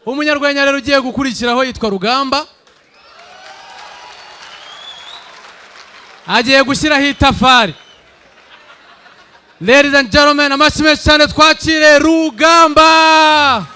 Umunyarwenya rero ugiye gukurikiraho yitwa Rugamba, agiye gushyiraho itafari. Ladies and gentlemen, amashyi menshi cyane, twakire Rugamba.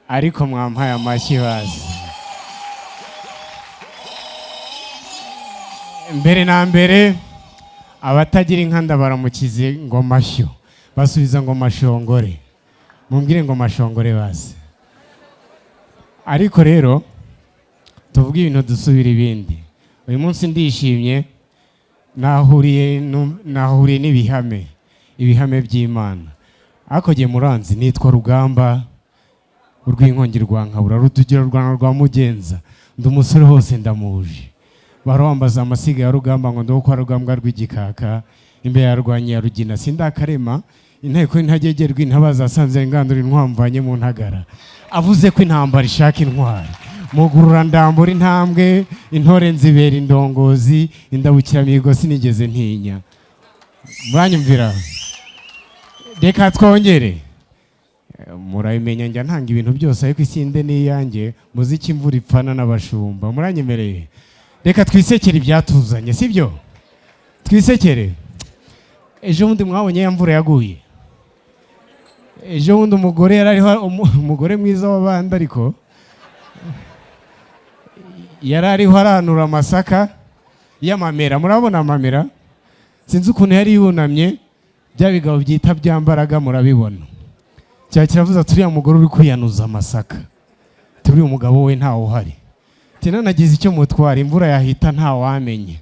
Ariko mwampaye amashyi bazi. Mbere na mbere, abatagira inka ndabaramukize ngo mashyo, basubiza ngo mashongore, mumbwire ngo mashongore bazi. Ariko rero tuvuge ibintu dusubira ibindi. Uyu munsi ndishimye, nahuriye n'ibihame, ibihame by'Imana. Ariko jye muranzi, nitwa Rugamba urw'inkongi rwa Nkabura, Rutugira rwa rwa Mugenza, ndi umusore hose ndamuje. Barawambaza amasiga ya Rugamba ngo ndoko kwa Rugambwa rw'igikaka, imbere ya Rwanyi ya Rugina sindakarema inteko intagegerwa intabaza asanze ngandura intwamvanye mu ntagara. Avuze ko intambara ishaka intwari, mugurura ndambura intambwe, intore nzibera indongozi, indabukiramihigo sinigeze ntinya. Muranyumvira? Reka twongere. Murabimenya, njya ntanga ibintu byose, ariko isinde n'iyanjye muziki imvura ipfana n'abashumba. Muranyemereye, reka twisekere ibyatuzanye, sibyo? Twisekere. Ejo bundi mwabonye ya mvura yaguye ejo bundi. Umugore yari ariho, umugore mwiza w'abandi, ariko yari ariho aranura amasaka y'amamera. Murabona amamera, sinzi ukuntu yari yunamye, bya bigabo byita byambaraga, murabibona. Cya kiravuze ati: "Uriya mugore uri kwiyanuza amasaka, turi umugabo we ntawe uhari." Ati: "Nanagize icyo mutwara, imvura yahita ntawamenye."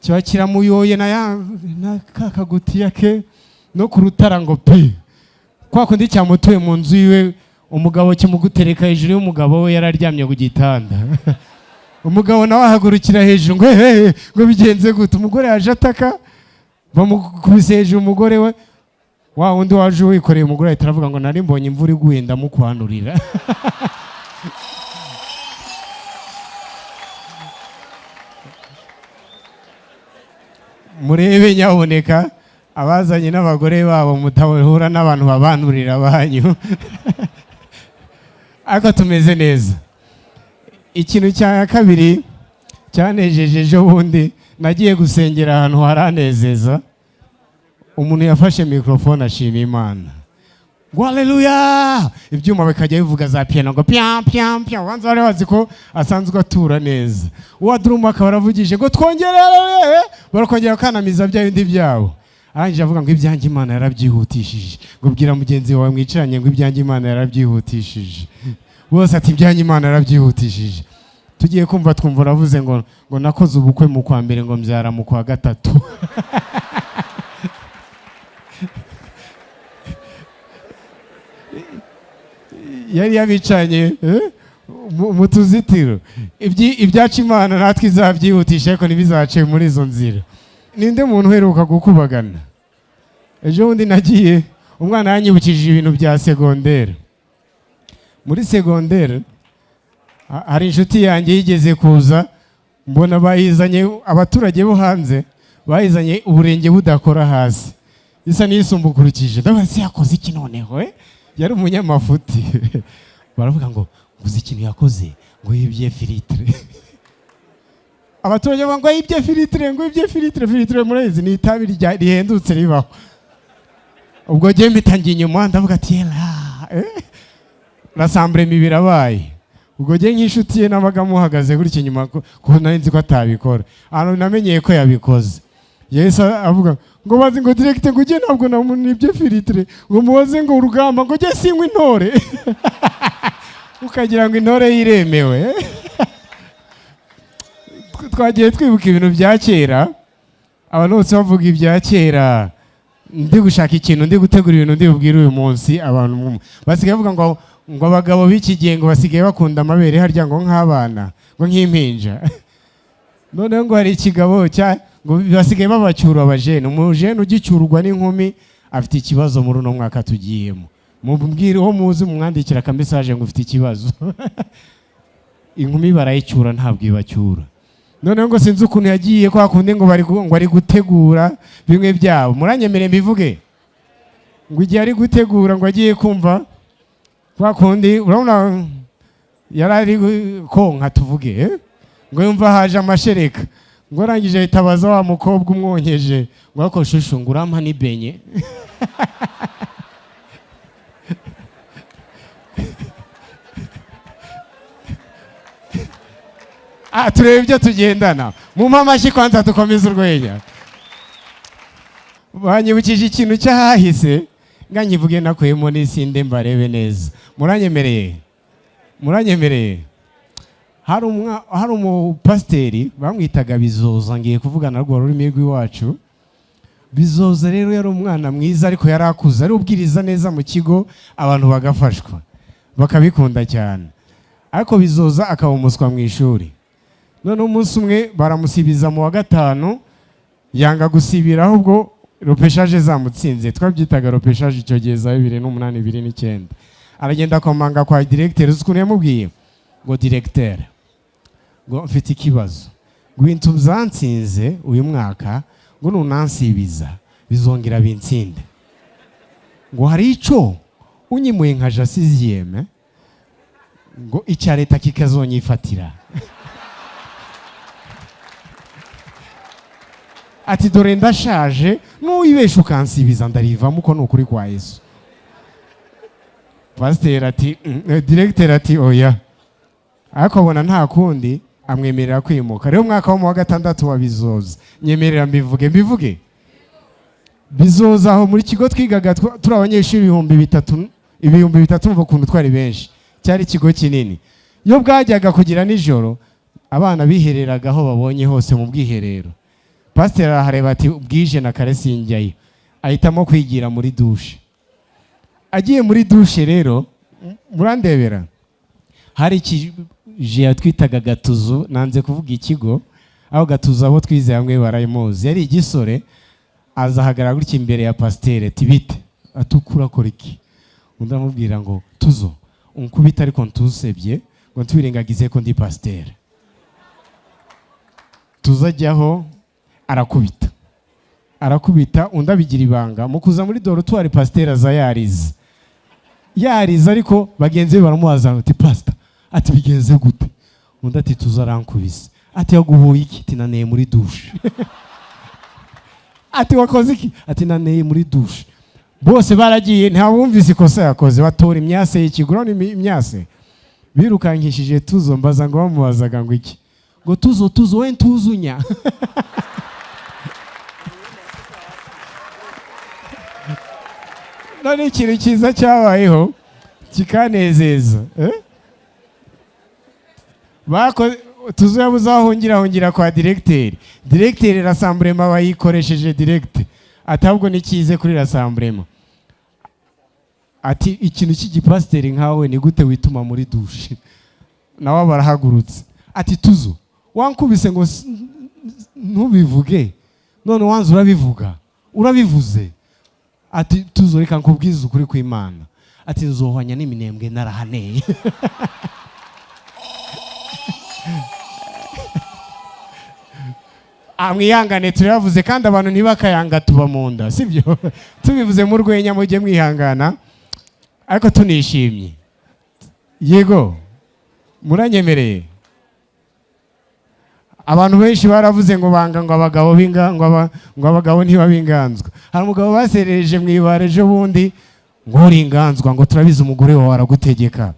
Kiba kiramuyoye na ya na ka kagutiya ke no ku rutara ngo pe, kwa kundi cyamutuye mu nzu iwe. Umugabo kimugutereka hejuru y'umugabo we, yararyamye ku gitanda. Umugabo nawe ahagurukira hejuru ngo: "Hehe," ngo: "Bigenze gute?" Umugore yaje ataka, bamukubise hejuru umugore we. Wa wundi waje wikoreye umugore ahita aravuga ngo: "Nari mbonye imvura iguye, ndamukwanurira." Murebe nyaboneka abazanye n'abagore babo, mutahura n'abantu babanurira banyu. Ariko tumeze neza. Ikintu cya kabiri cyanejeje, ejo bundi nagiye gusengera ahantu haranezeza. Umuntu yafashe mikorofone ashima Imana ngo: "Haleluya!" Ibyuma bikajya bivuga za piyano ngo pya pya pya. Ubanza bari bazi ko asanzwe atura neza. Uwa drum akaba aravugije ngo: "Twongere!" Barakongera bakanamiza bya bindi byabo. Arangije avuga ngo: "Ibyanjye Imana yarabyihutishije." Ngo: "Bwira mugenzi wawe mwicaranye ngo ibyanjye Imana yarabyihutishije." Bose ati: "Ibyanjye Imana yarabyihutishije." Tugiye kumva twumva uravuze ngo nakoze ubukwe mu kwa mbere, ngo mbyara mu kwa gatatu. Yari yabicanye mu tuzitiro. Ibyacu Imana natwe izabyihutisha, ariko ntibizace muri izo nzira. Ninde muntu uheruka gukubagana? Ejo bundi nagiye, umwana yanyibukije ibintu bya segondere. Muri segondere hari inshuti yanjye yigeze kuza, mbona bayizanye, abaturage bo hanze bayizanye uburenge budakora hasi, isa n'isumbukurukije. Ndabaza: "Se yakoze iki noneho?" Yari umunyamafuti. Baravuga ngo: "Uzi ikintu yakoze?" Ngo yibye filtre. Abaturage bavuga ngo yibye filtre, ngo yibye filtre. Filtre murayizi, ni itabi rihendutse ribaho. Ubwo njye mpita njya inyuma, ndavuga ati: "Yera rasamburema birabaye." Ubwo njye nk'inshuti ye nabaga muhagaze gutya inyuma, ko nari nzi ko atabikora. Ahantu namenyeye ko yabikoze, yahise avuga ngo bazi ngo directeur, ngo ujye ntabwo namunibye filtre, ngo mubaze ngo Urugamba, ngo ujye sinywa intore, ukagira ngo intore yiremewe. Twagiye twibuka ibintu bya kera, abantu bose bavuga ibya kera. Ndi gushaka ikintu, ndi gutegura ibintu ndi bubwire uyu munsi. Abantu basigaye bavuga ngo abagabo b'iki gihe ngo basigaye bakunda amabere harya ngo nk'abana, ngo nk'impinja. Noneho ngo hari ikigabo cya ngo basigaye babacyura abajene. Umujene ugicyurwa n'inkumi afite ikibazo muri uno mwaka tugiyemo. Mubwire uwo muzi, mumwandikira akamesaje ngo ufite ikibazo. Inkumi barayicyura, ntabwo ibacyura. Noneho ngo sinzi ukuntu yagiye kwa kundi ngo bari ngo ari gutegura bimwe byabo, muranyemere mbivuge, ngo igihe ari gutegura ngo agiye kumva kwa kundi urabona yari ari konka tuvuge, eh? Ngo yumva haje amashereka, ngo arangije ahita abaza wa mukobwa umwonkeje ngo: "Ariko chouchou, ngo urampa n'ibenye?" Ah, turebe ibyo tugendana. Mumpe amashyi kwanza dukomeze urwenya. Banyibukije ikintu cyahahise, nga nkivuge nakuyemo n'isinde mbarebe neza. Muranyemereye? Muranyemereye? Hari umupasiteri bamwitaga Bizoza. Ngiye kuvugana rwa rurimi rw'iwacu. Bizoza rero yari umwana mwiza, ariko yari akuze, ari ubwiriza neza mu kigo, abantu bagafashwa bakabikunda cyane, ariko Bizoza akaba umuswa mu ishuri. Noneho umunsi umwe baramusibiza mu wa gatanu, yanga gusibira, ahubwo repêchage zamutsinze. Twabyitaga repêchage icyo gihe, za 2008, 2009. Aragenda akomanga kwa directeur. Uzi ukuntu yamubwiye? Ngo: "Directeur," ngo, "mfite ikibazo," ngo, "ibintu byansinze uyu mwaka," ngo, "nunansibiza bizongera bintsinde," ngo, "hari icyo unyimuye nkaja sixième, ngo icya leta kikazonyifatira," ati: "Dore ndashaje, n'uwibesha ukansibiza ndarivamo, uko ni ukuri kwa Yesu." Pasiteri ati directeur ati: "Oya." Ariko abona nta kundi, amwemerera kwimuka. Rero umwaka wo mu wa gatandatu wa Bizoza, nyemerera mbivuge, mbivuge Bizoza. Aho muri kigo twigaga turi abanyeshuri 3000, 3000. Umva ukuntu twari benshi, cyari ikigo kinini. Iyo bwajyaga kugira nijoro, abana bihereraga aho babonye hose mu bwiherero. Pasiteri arahareba ati: "Bwije na kare sinjyayo." Ahitamo kwigira muri douche. Agiye muri douche rero, murandebera, hari ikije yatwitaga Gatuzu. Nanze kuvuga ikigo aho Gatuzu, abo twize hamwe barayimuzi. Yari igisore, aza ahagarara gutya imbere ya pasiteri ati: "Bite?" Atukura akora iki? Undi aramubwira ngo: "Tuzo, unkubite ariko ntusebye, ngo ntwirengagize ko ndi pasiteri." Tuzajyaho arakubita, arakubita, undi abigira ibanga. Mu kuza muri dortoir, pasiteri aza yarize, yarize, ariko bagenzi be baramubaza ati: "Pasita," ati, "bigenze gute?" Undi ati: "Tuza arankubise." Ati: "Yaguhuye iki?" Ati: "Naneye muri douche." Ati: "Wakoze iki?" Ati: "Naneye muri douche." Bose baragiye, ntabumvise ikosa yakoze. Batora imyase y'ikigo. Urabona imyase birukankishije Tuzo. Mbaza ngo bamubazaga ngo iki? Ngo: "Tuzo, Tuzo we, ntuzunya." None ikintu cyiza cyabayeho kikanezeza, eh? Tuzo yabuze aho ahungira, ahungira kwa directeur. Directeur rassemblement bayikoresheje direct, ati: "Ahubwo ni cyize kuri rassemblement." Ati: "Ikintu cy'igipasiteri nkawe ni gute wituma muri douche?" Nawe barahagurutse ati: "Tuzo, wankubise ngo ntubivuge, none wanze urabivuga, urabivuze." Ati: "Tuzo, reka nkubwize ukuri kw'Imana," ati, "nzohwanya n'iminembwe narahaneye." Ah, mwihangane turayavuze kandi abantu ntibakayanga, tuba mu nda, sibyo? Tubivuze mu rwenya, mujye mwihangana, ariko tunishimye. Yego, muranyemereye. Abantu benshi baravuze ngo banga ngo abagabo b'inga ngo ngo abagabo ntibabinganzwa. Hari umugabo baserereje mu ibara ejo bundi ngo uri inganzwa, ngo turabizi umugore wawe aragutegeka,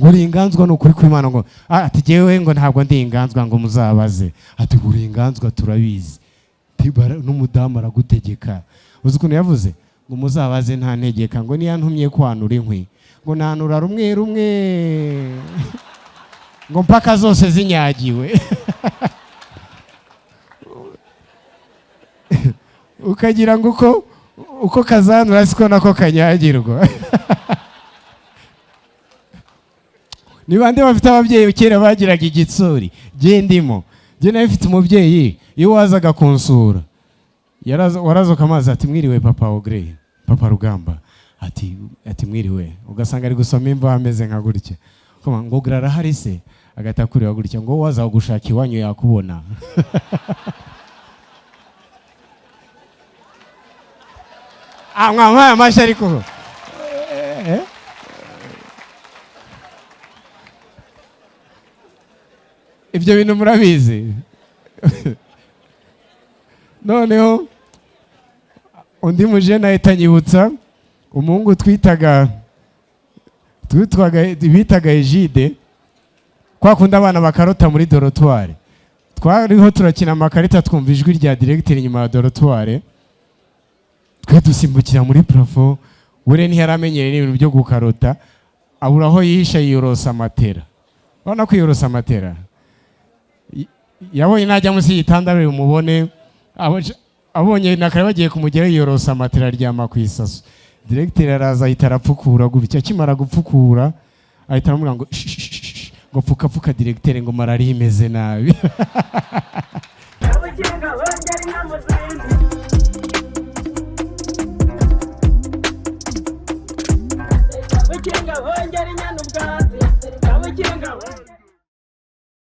Ngo uri inganzwa, ni ukuri kw'Imana. Ngo ati jyewe ngo ntabwo ndi inganzwa, ngo muzabaze. Ati uri inganzwa turabizi. N'umudamu aragutegeka. Uzi ukuntu yavuze ngo muzabaze, nta ntegeka, ngo niyo ntumye kwanura inkwi, ngo nanura rumwe rumwe, ngo mpaka zose zinyagiwe. Ukagira ngo uko kazanura siko nako kanyagirwa. Ni bande bafite ababyeyi kera bagiraga igitsuri? Jye ndimo. Jye nawe mfite umubyeyi, iyo wazaga kunsura waraza amazi, ati mwiriwe papa Ogre, papa Rugamba, ati mwiriwe, ugasanga ari gusoma imvaho ameze nka gutya. Koma ngo Ogre arahari se? Agahita akureba gutya, ngo waza gushaka iwanyu yakubona. Ah, mwampaye amashyi ariko. Ibyo bintu murabizi. Noneho undi mujene ahita anyibutsa umuhungu twitaga twitwaga bitaga Egide, kwa kundi abana bakarota muri dortoir. Twariho turakina amakarita, twumva ijwi rya directeur inyuma ya dortoir, twe dusimbukira muri plafond. We ntiyaramenyereye n'ibintu byo gukarota, abura aho yihisha, yiyorosa matera. Urabona kwiyorosa matera, yabonye najya munsi y'igitanda bimubone, abonye na kare bagiye kumugeraho, yiyorosa matera aryama ku isaso. Directeur araza, ahita arapfukura gutya. Akimara gupfukura ahita aramubwira ngo "Shh, shh, shh, shh," ngo pfuka pfuka directeur, ngo malariya imeze nabi. Kabukinga hongera inka mu zindi. Kabukinga hongera inyana ubwatsi. Kabukinga hongera.